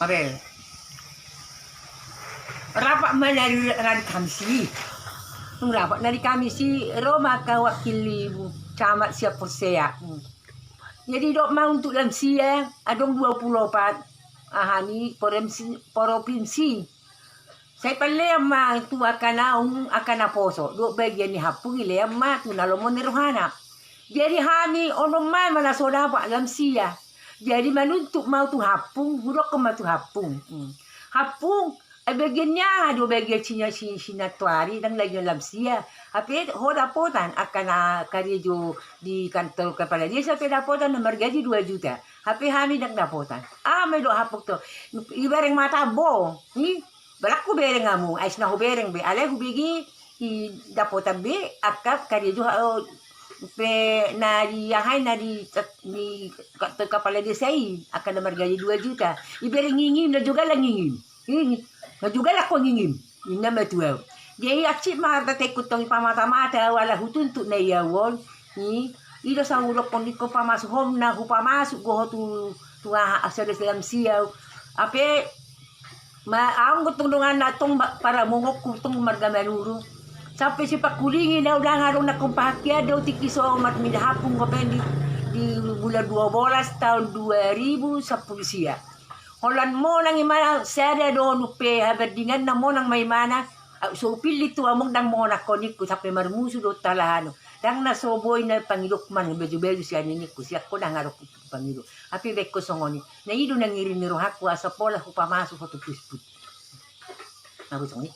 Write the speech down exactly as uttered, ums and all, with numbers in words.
Abe. Rapat ma nari, nari Kamis i. Dung rapat nari Kamis i, ro ma angka wakil ni camat sian Porsea. Jadi dok ma untuk lansia, adong dua puluh opat, aha ni, provinsi, provinsi. Sai pallean ma tu angka naung, angka naposo, dok bagian ni hampung, ilean ma tu na lomo ni rohana. Jadi hami onom ma, ma na so dapat lansia. Jadi manuntut ma au tu hampung, hudokkon ma tu hampung. Hmm. Hampung, eh, bagian ni aha do, bagian si, si, si na tuari, ndang lagi lansia. Hape ho dapotan, angka na karejo di kantor kepala desa pe dapotan na margaji dua juta. Hape hami ndang dapotan. Aha ma didok hampung tu? Ibereng ma tambo. Hi? Balang hubereng hamu, ais na hubereng be, alai hubege i dapotan be, angka karejo ha, o, pe na di aha i, na di, di kantor kepala desa i, angka na margaji dua juta. Ibereng ngingim, na jogal na ngingim. Ih, na jogal na ho ngingim. Ninna ma tu au. Jadi hansit ma arta tengku tong i, pamata-mata au ala hutuntut na i au on. Ih, i do sa hudokkon, ingkon pamasuk ho ma, hupamasuk do ho tu, tu aha, asa do silam siau. Hape ma, anggo tong dongan na tong ba-, paramongonku tong marga Manurung. Sampe sipangkulingi na au, ndang adong na hupahakian do tingki so marmina hampung dope di, di bulan dua belas tahun dua ribu sampulu sia. Holan monang imana, sada do on pe habandinganna, monang ma imana. Au so hupillit tu among, ndang monang ho ningku, sampe marmusu do talahan. Ndang na so boi na pangidok man baju-baju sian i ningku, sian ho ndang adong pangidok. Hape baen ho songon i. Na i do na ngiring ni rohangku asa pola hupamasuk ho tu Facebook. Na boi songon i.